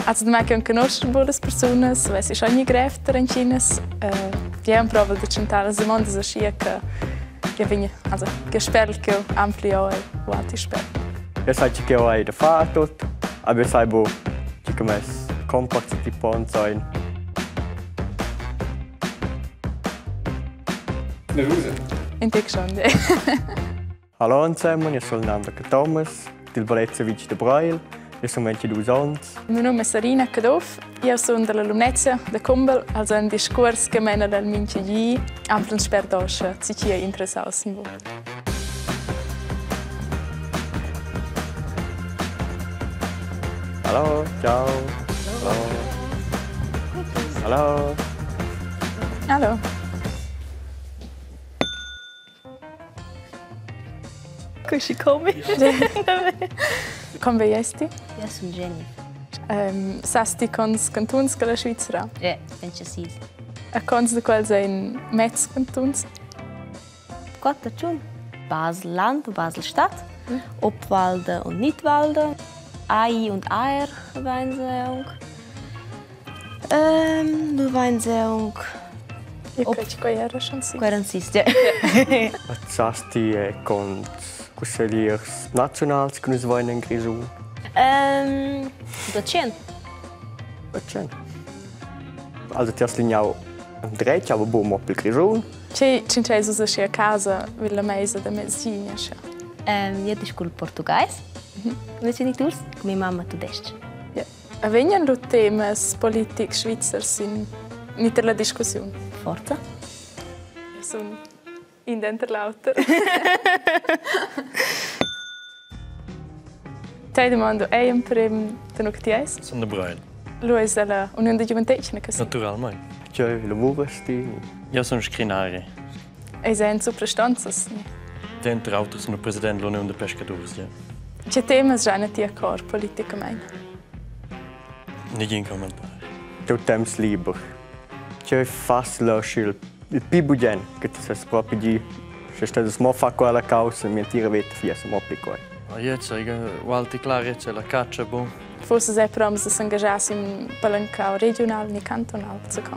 Also damai che enconuschel buc las persunas, vess ich schon gnü grev tar intginas. Jeu emprovel da tschentar las damondas aschia che che vegn, also che sperel ch'jeu ampli jeu ei ualti spert. Io sai che ch'jeu hai da far tut, aber io sai buc tgi che mes compacts e tipons ein. Nervusa? In tec schon, Hallo ensemen, io sun Nando Cathomas, dil Valezia Vitg da Breil. Io sun 22 onns. Meu num è Sarina Caduff, io sun dalla Lumnezia da Cumbel, also ein discuors che mena dal mincha gi amplen spert oscha, ci chi è interessaus in vus. Hallo, ciao. Hallo. Hallo. Hallo. Questi come? Come veiesti? Io sun Jenny. Sas ti cons cantuns che la Svizra? Penso sì. A cons de quels ein mezs cantuns? Quatter tschun. Basel-Land, Basel-Stadt, Obwalde und Nidwalde, AI und AR vein se aunc. Nu vain se aunc. Io crei che quei era schon sis. Quei eran sis, ja. Sas ti cons cussegliers naziunals che nus vain in Grischun? Da tschien. Da tschien. Also ti hast lignau dretg, aber buc mo pel Grischun. Tgei tschintscheis uss aschi a casa vid la meisa da mezdi, aschia? Io discurro portugais, mes geniturs, mia mamma tudestg. Ja. E vegnan lu temas politics svizzers sin ni ter la discussiun? Forza. Sun in denter l'auter. Tei domando ei emprem tenor che ti eis? Sun da Breil. Lu eis ella uniun da giuventetgna che Naturalmein. Tgei lavuras ti? Io sun scrinari. Eis ei en suprastanzas? Denter auter sun il president dell'Uniun da pescadurs, ja. Tge temas giain a ti a cor politicamain? Nigin commentar. Teu temps liber. Tgei fas leu sch'il il pli bugen che ti sas propi dir, sche stess mo far quella caussa, mia entira veta fiess mo pli quei. Jetzt, ualti clar, jetzt è la caccia bu. Forse sei proms da s'engaschar sin palancau regional ni cantonal zaco?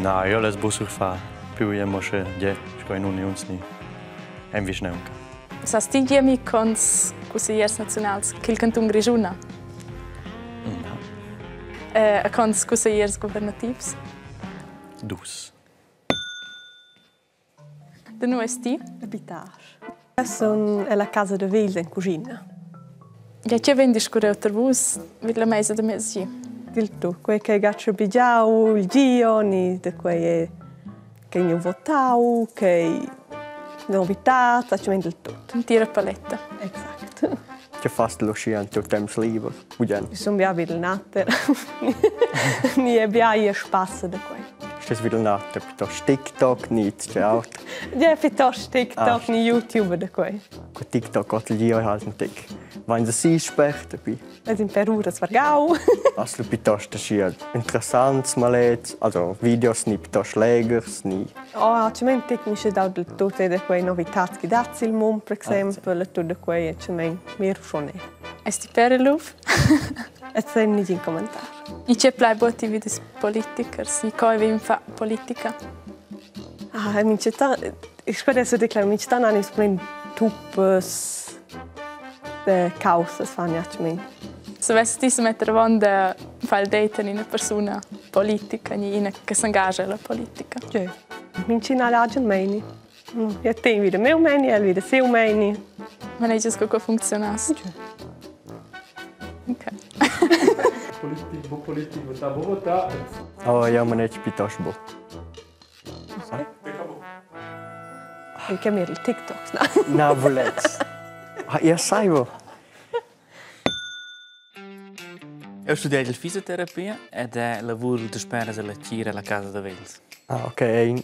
Na, io less buc surfar. Più emo sche je, sco in uniuns ni en vischnaunca. Sas ti gie mi cons cussegliers naziunals ch'il cantun Grischun ha? Na. A cons cussegliers guvernativs? Dus. Da nu es ti? Abitar. Sun ella casa da vegls en cuschina. Ja, che vegn discurreu tar vus vid la meisa da mezdi? Dil tut. Quei che gaccio bigiau il Gion ni da quei è che gnü votau, che novitats, atgnamein del tut. Entira paletta. Exact. Che fas lu schi en tiu temps liber? Bugen. Sun bia vid il natter. Ni è bia ia spassa da quei. Stes vid il natter piuttosto TikTok ni tge auter? Ja, piuttosto TikTok ah. ni YouTube da quei. Cu TikTok ot il gio halt un tic. Vain da si spert epi. Es in per uras vargau. Hast lu piuttosto aschi interessants malets, also videos ni piuttosto leghers ni. Oh, atgnamein tecnische dal del tut e da quei novitats che dat il mund, per exempel, e tut da quei atgnamein mir schon è. Es ti per il luf? Et sei nigin commentar. I che plai buca ti vid ils politikers? Ni co ei vegn fa politica? Ah, minchatant, ich spero adesso declaro, minchatant han ins plein tuppas caussas fan atgnamein. Savessi ti semetter avon da far il date en ina persuna politica ni ina che s'engascha ella politica? Tgei? Mintgin ha l'agen meini. Io tegn vi da meu meini, el vi da siu meini. Manegias co quei funcziunass? Okay. Politic, bu politic, votà, bu votà. Oh, io maneg piuttosto bu. Ich kenne mir TikToks. Na, vulets. Ah, io saivo. Eu studiai fisioterapia ed lavuro dasperas alla tgira alla casa da vegls. Ah, ok. E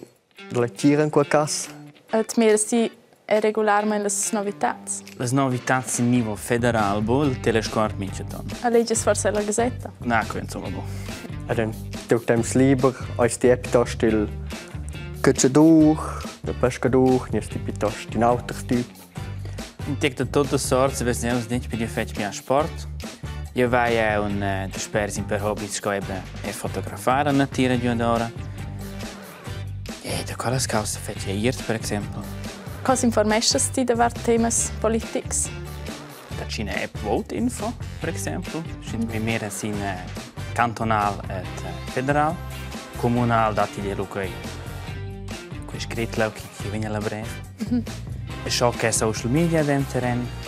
la tgira in quel cass? Et miras ti regularmein las novitats? Las novitats sin nivo federal, bo il telesguard minchatant. A legias forse la gasetta? Na, quei insomma bo. Ed en teu temps liber eis ti piuttosto il cacciadur, il pescadur, ni ti piuttosto in auter typ? In tec da totas sorts, vess nus detg per fetg bia sport. Io vai un daspers in per hobbies sco eben e fotografar la natira giuadora. E da quellas caussas fetsch jeu iert per exempel. Co s'informeschas ti davart temas politics? Da tschina app Vote Info per exempel, schi mira sin cantonal et federal. Communal datti dir lu quei quei scrit leu chi chi vegn alla brev. E scho che social media denteren.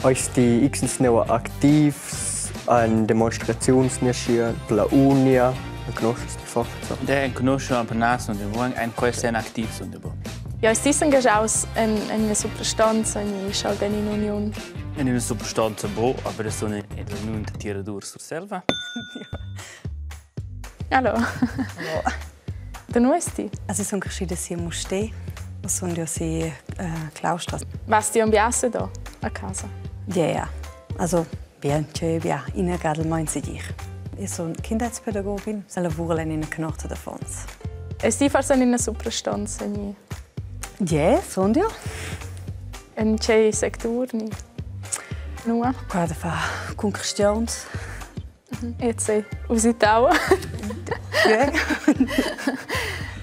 Eis ti xens neua activs en demonstraziuns nescia per la Unia? Conosces ti forza? De conosco aber nas und wo ein quels ein aktiv sind aber. Ja, es ti engagiaus en en una suprastanza ni schalga in uniun? In una suprastanza bo, aber es sono in l'uniun de tiradur Surselva. Hallo. Hallo. Da nu es ti? Also ich sono cresciuta a Mustér, sono io si Claustra. Vas ti ambiase do a casa? Ja, ja. Also bien, tgei bia, ina gada meins segir. Io sun Kindheitspädagogin e lavuro in ina canorta d'affons. Es ti forsa in ina suprastanza ni? Ja, sun io. En tgei sectur ni? Nua? Qua da far cun cristians. Jetzt sei usitau. Ja.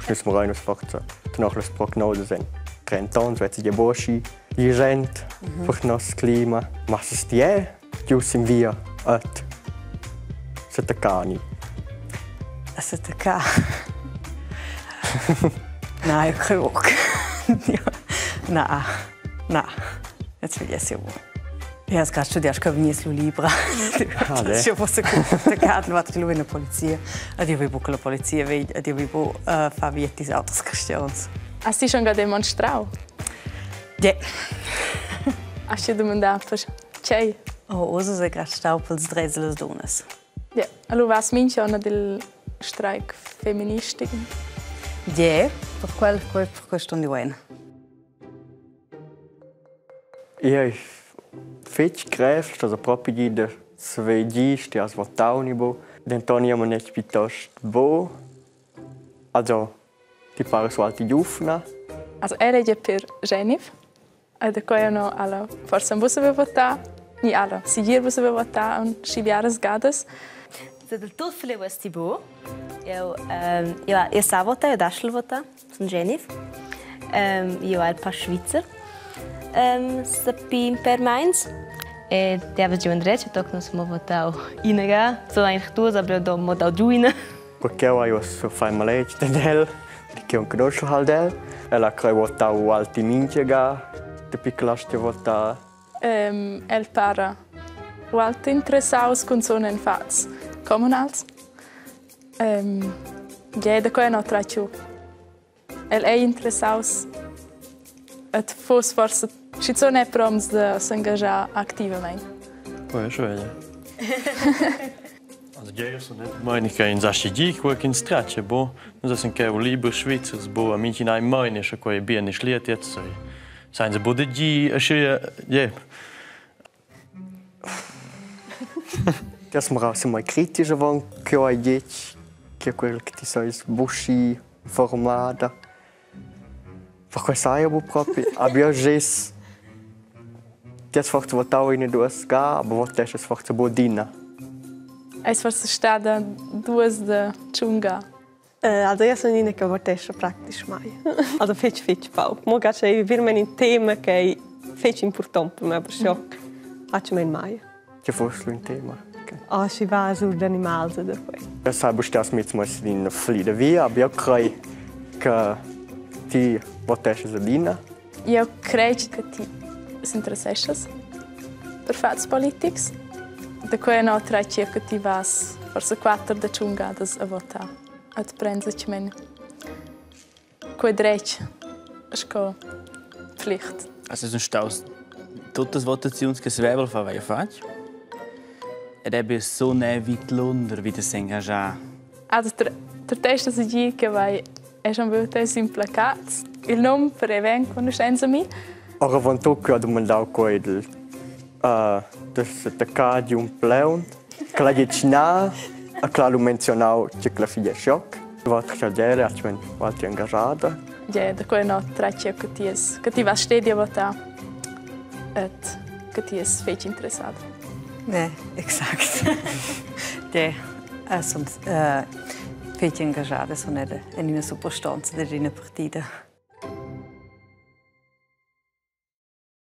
Nus morein forza tenor las prognosas en 30 ans vezza gia buca aschi urgent per nos clima. Ma sas ti è giu sin via et s'attaccani? A s'attaccar? Na, io crei buc. Na, na, jetzt will ich ja wohl. Ja, es grad studiar sco vegniss lu libra. Ah, deh. Sche fosse attaccata, lu lu la polizia. Ed io vi buca la polizia vegl, ed io vi bu far vietis auters cristians. Hast ti schon demonstrau? Ja. Hast du domandà per tgei? Oh, oz è grad stau pels drets dellas dunnas. Ja, allura vas mincha onn ad il streik feministic? Ja, per quel, per questo non di Ei fetg grev, also propi gi da saver gist, ti has votau ni buc. Denton jeu manetg plitost buc. Also ti paras ualti giuvna. Also er è per Genif. E da quei no alla forsa buca saver votar, ni alla segir buca saver votar un schi biaras gadas. Del tut faleu es ti bu. Eu, eu, eu sa votar, eu daschel votar, sun Genif. Eu hai il pass svizzer. Sapi per meins. E ti havas giu endretg, toc nus mo votau ina ga. So eigentlich duas, aber eu do mo dau giu ina. Perché eu hai ussa fai maletg dad el, perché eu conosco halt el. El ha crei votau ualti mintga ga dapi che l'has votà. El para ualti interessaus cunzun en fatgs communals. Gie, da quei no tratg El ei interessaus et fuss forsa schizun è promts da s'engaschar activamein. Quei è schön. Also io sono net meine che ins aschi gi quel ch'ins traccia bo. Nus essan cheu libers Svizzers, bo a minchün hai meine, sche quei è bien e schliet jetzt. Seien sie bo da gi, aschi, yeah. Ti has mai critisch avon ch'jeu hai detg che quel che ti seis buca formada. Perquei sai jeu buc propi. Aber jeu gest ti has forsa votau ina duas ga, aber voteschas forsa buc adina. Eis forsa stada duas da tschunga? Also io sun ina che votescha praktisch mai. Also fetg fetg pauc. Mo che ei verament in tema che ei fetg impurtont per me, aber schoc facciamein mai. Che foss lu in tema? Ah, schi va sur d'animals e da quei. Eu sai bu stas mit mo in flida via, aber eu crei che ti voteschas adina. Eu crei che ti s'interesseschas per fatgs politics. Da quei no tratg che ti vas forsa quatter da tschun gadas a votar. Et prends men quei dretg sco Pflicht. Also sun staus tuttas votaziuns che Svevel fa vaia fatg. Ed è be so ne vidlunder vi da s'engagiar. Also der, der testa si gi che vai è schon veu sin placats. Il nom per even conoscenza mi. Oravant tut che ho domandau quei del da s'attaccar giu un plaun. Che l'ha detg na, e che l'ha lu menzionau che la figlia è schoc. Votre chadera ha qualche engagiada. Ja, da quella no tratg che ti es che ti vas stedi a votar et che ti es fetg interessada. Ne, exact. De, sun fetg engaschada, sun en ina suprastanza dad ina partida.